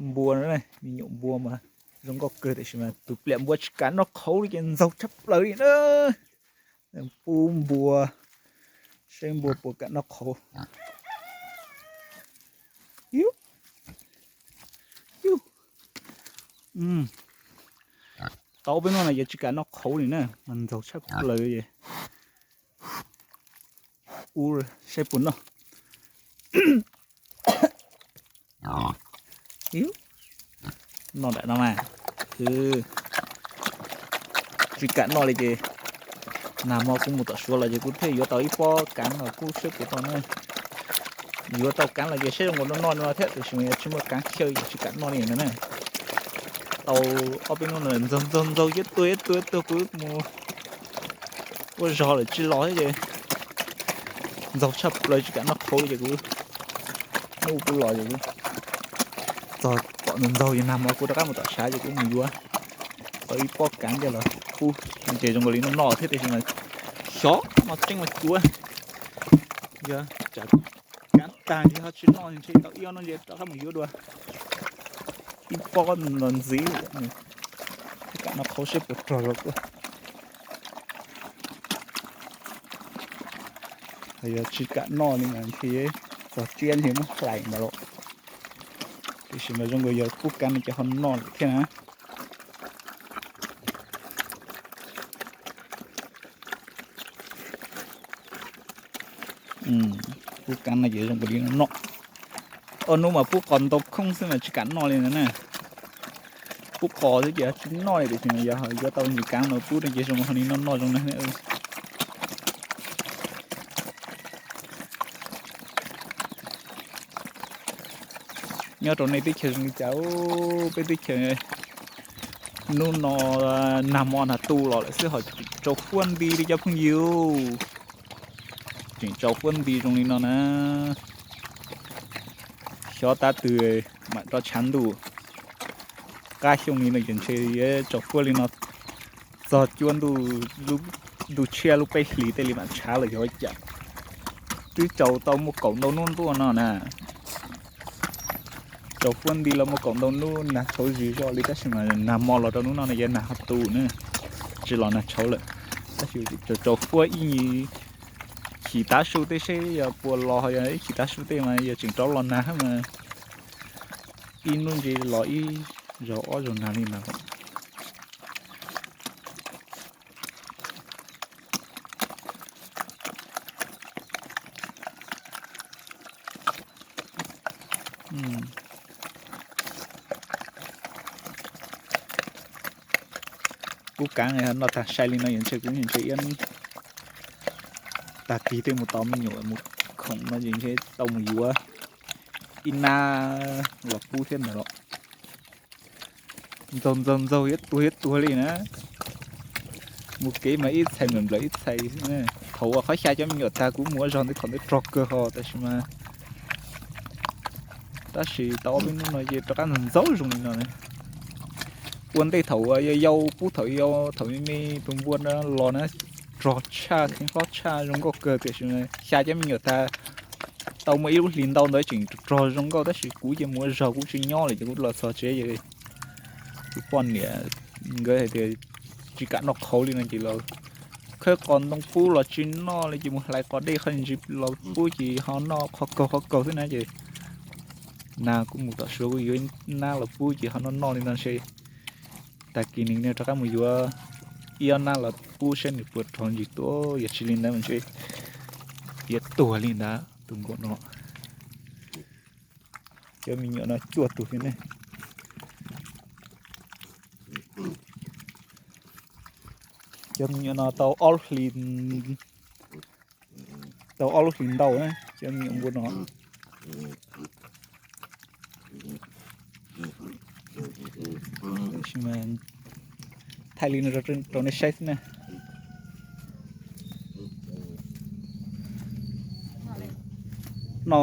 Npua, me nyuam npua mas zoo nkauj kawg tiam sis mas tus pliam npua tsis kam noj qhauv li ces ntxaug tshaj plaws li na. Pub npua, saib npua puas kam noj qhauv. Tau peb hnub no ces tsis kam noj qhauv li na, mas ntxaug tshaj plaws es ub saib puas noj. Noj nram no mas, tsis kam noj li ces nag hmo kuv mus tom Suav los ces kuv thiaj yuav tau ib pob kaav los pub saib puas tau na. Yuav tau kaav los ces saib zoo nkaus noj noj no thiab tiam sis mas yog tsis muaj kaav xyaw ces tsis kam noj li na. Tau ob peb hnub no ntxaug ntxaug ntxaug ib tug ib tug ib tug kuv mus ua zog lawm tsis los thiab ces ntxaug tshaj plaws tsis kam noj qhauv li ces kuv hnub kuv los ces kuv txog pom ntxaug ntxaug ces nag hmo kuv rov qab mus tom Suav ces kuv mus yuav tau ib pob kaav coj los pub ces zoo nkaus li noj noj thiab tiam sis mas xyov noj tseeb los cuav. Yog tsam kaav tag ces ho tsis noj ntshe tau ib ob hnub ntshe rov qab mus yuav dua ib pob los ntxiv, thiaj kam noj qhauv saib puas rog zog tuaj. Yog tsis kam noj li mas ntshe txog tsiab ntshe muab hlais ntawd los, tiam sis mas zoo nkaus yog pub kaav no ces ho noj lawm thiab na. Pub kaav no ces zoo nkaus li no noj. Ob hnub mas pub qos ntau khoob xwb mas tsis kam noj li ntawd na. Pub qos xwb ces tsis noj li tiam sis mas yog yuav tau ntsis kaav no pub no ces zoo ho li noj noj zoo na. Nyob rau nej teb chaws zoo li cas? Peb teb chaws hnub no nag hmo nag tu los lawm xwb ho tseem tsaus fuab nti li cov phooj ywg. Tseem tsaus fuab nti zoo li no na. Xyov tab twg mam rov tshav ntuj. Qab xyoo li no ces ntshe yuav tsaus fuab li no txog cuaj ntuj, ntuj tshiab lub peb hlis tej li mam tshav los yog ua cas. Twb tsaus tau muaj kaum ntau hnub ntuaj no na. Tsaus fuab nti los muaj kaum ntau hnub nag tshauv zis zog li tab sis mas nag hmo los rau hnub no no yog nag ho tu na, tsis los nag tshauv lawm. Tab sis tsaus fuab ib nyuag chim tav su tej seb yog puas los, yog ib chim tav su tej mas yog tseem rov los nag mas ib hnub ntshe los ib zaug ob zaug nag li mas. Pub kaav noj tag sai li no yog ntshe kuv ntshe iab tag kis tej mus tos me nyuam mus khoom no ces ntshe tau mus yuav ib nab los pub thiab ntawd los. Ntxaug ntxaug ntxaug ib tuag ib tuag li na. Mus kev mas ib txhais nplawm nplawm ib txhais. Thaum uas qhov xya cov me nyuam tag kuv mus ua zog ntawd thaum ntawd rog kawg ho tab sis mas, tab sis tau ob peb hnub no ces rov qab ntxaug ntxaub zoo li no. Ua ntej thaum uas yau yau pub thaum yau thaum me me tus npua no los na, rog tshaj kheev hlob tshaj zoo nkauj kawg tiam sis xya cov me nyuam tag tau muaj ib lub hlis ntau ntawd tseem rog zoo nkauj tab sis kuv cia mus ua zog kuv tsis nyob lawm ces kuv los txog tsev ces tus poj niam nkawd hais tias tsis kam noj qhauv li no ces los khawb qos ntoo pub los tsis noj li ces mus hlais qos dej qhov ntsis los pub ces ho noj qhov kaug qhov kaug xwb na ces nag kuv mus tom Suav kuv yuav ib nab los pub ces ho noj noj li no ntshe tag kis nws rov qab mus yuav ib ob nab los pub saib nws puas rog ntsis tuaj, yog tsis li ntawd mas ntshe yuav tuag li ntawd tus npua no. Cov me nyuam no cuaj tus thiab ne. Cov me nyuam no tau ob lub hlis, tau ob lub hlis ntau na, cov me nyuam npua no. Thaij li no rau nej saib xwb na. No